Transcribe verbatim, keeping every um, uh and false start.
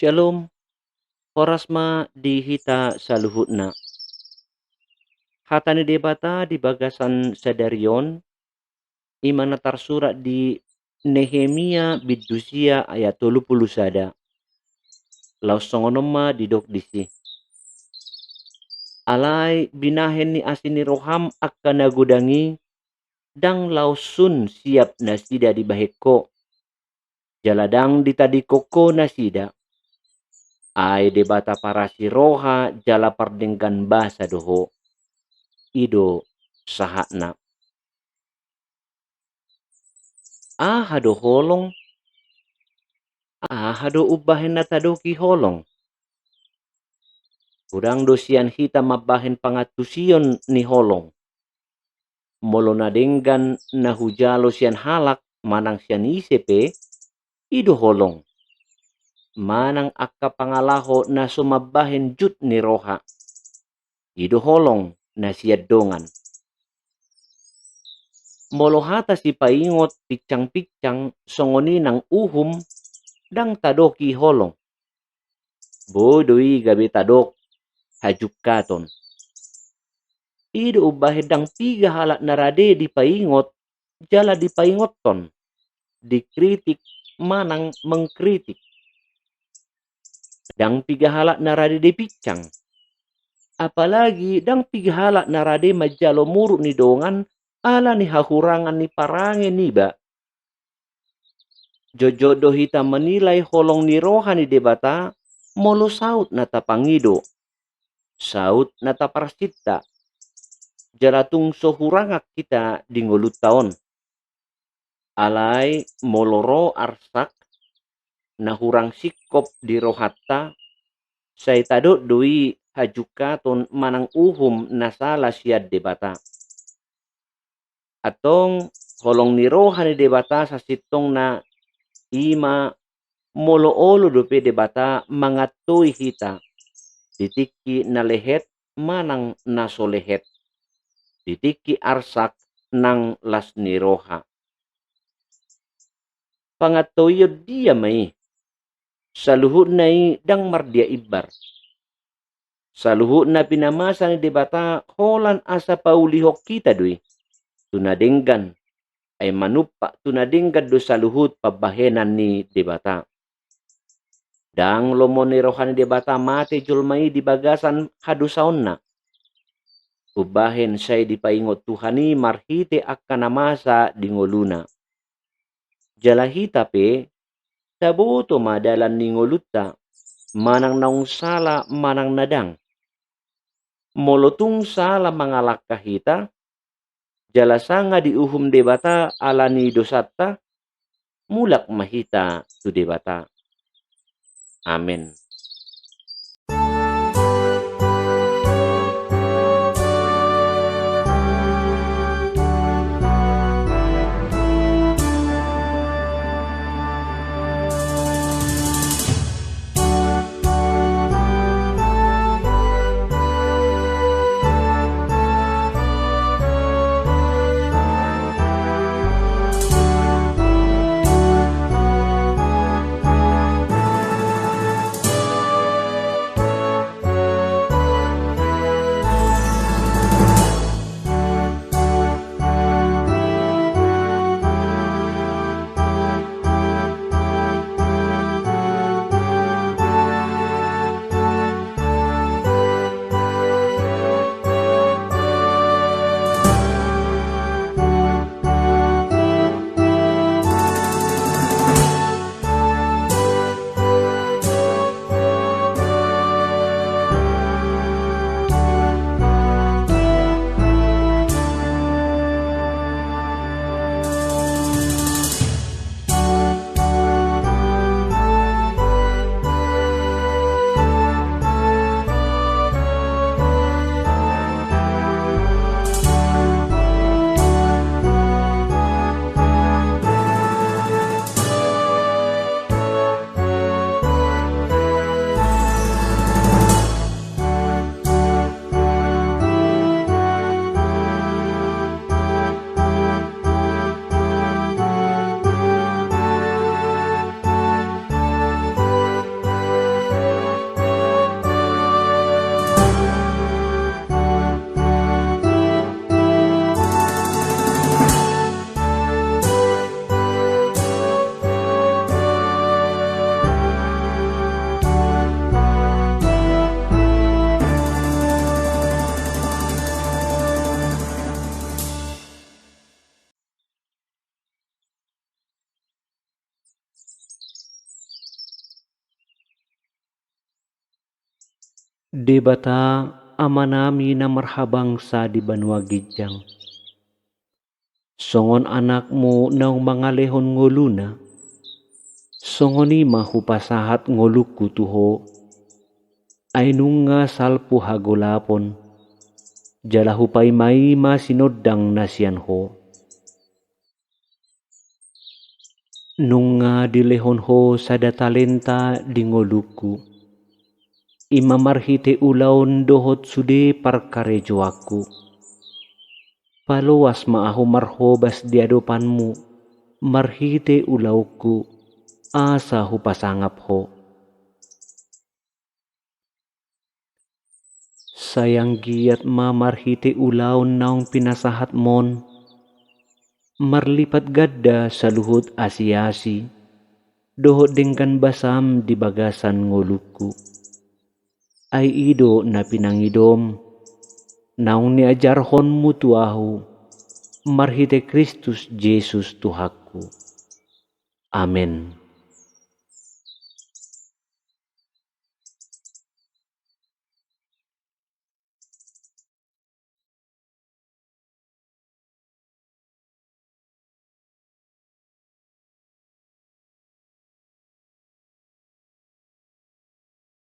Syalom. Horas ma di hita saluhutna. Hata ni Debata di bagasan sadari on, i ma na tarsurat di Nehemia bindu sia ayat tolu pulu sada. Laos songon on ma didok disi: Alai binahen ni asi ni roham angka na godang i, ndang laos sun siap nasida dibahen ho, jala ndang ditadingkon ho nasida. Ai Debata parasi roha jala pardenggan basa do ho. I do sahatna. Aha do holong? Aha do umbahen na tadok i holong? Godang do sian hita mambahen pangantusion ni holong. Molo na denggan na hujalo sian halak manang sian ise pe, i do holong. Manang angka pangalaho na so mambahen jut ni roha, i do holong na sian dongan. Molo hata sipaingot pinsang-pinsang songon i nang uhum, ndang tadok i holong. Boi do i gabe tadok hajungkaton. I do umbahen ndang piga halak na rade dipaingot jala dipaingothon, dikritik manang mengkritik. Ndang piga halak na rade dipinsang. Apalagi ndang piga halak na rade manjalo muruk ni dongan ala ni hahurangan ni parange niba. Jotjot do hita manilai holong ni roha ni Debata molo saut na tapangido, saut na taparsinta, jala tung so hurangan hita di ngolunta on. Alai molo ro arsak na hurang singkop di rohanta, sai tadok do i hajungkaton manang uhum na sala sian Debata. Antong, holong ni roha ni Debata sasintongna i ma molo olo dope Debata mangantoi hita di tingki na lehet manang na so lehet, di tingki arsak nang las ni roha. Pangantoion dia ma i? Saluhutna i ndang mardia imbar. Saluhutna pinamasa ni Debata holan asa paulihon hita do i tu na denggan, ai manumpak tu na denggan do saluhut pambahenan ni Debata. Ndang lomo ni roha ni Debata mate jolma i di bagasan hadosaonna. Umbahen sai dipaingot Tuhan i marhite angka na masa di ngoluna. Jala hita pe, taboto ma dalan ni ngolunta, manang naung sala manang na ndang. Molo tung sala mangalangka hita, jala sanga diuhum Debata ala ni dosanta, mulak ma hita tu Debata. Amen. Debata, Amanami na marhabangsa di banua ginjang, songon anakmu naung mangalehon ngoluna, songon i ma hupasahat ngolungku tu ho. Ai nunga salpu hagolapon, jala hupaimaima sinondang na sian ho. Nunga dilehon ho sada talenta di ngolungku, i ma marhite ulaon dohot sude parkarejoanku. Paloas ma ahu marhobas di adopanmu marhite ulaonku, asa hupasangap ho. Sai anggiat ma marhite ulaon naung pinasahatmon, marlipat ganda saluhut asi-asi dohot denggan basam di bagasan ngolungku. Ai i do na pinangidom, naung niajarhonmu tu ahu, marhite Kristus Jesus Tuhanku. Amen.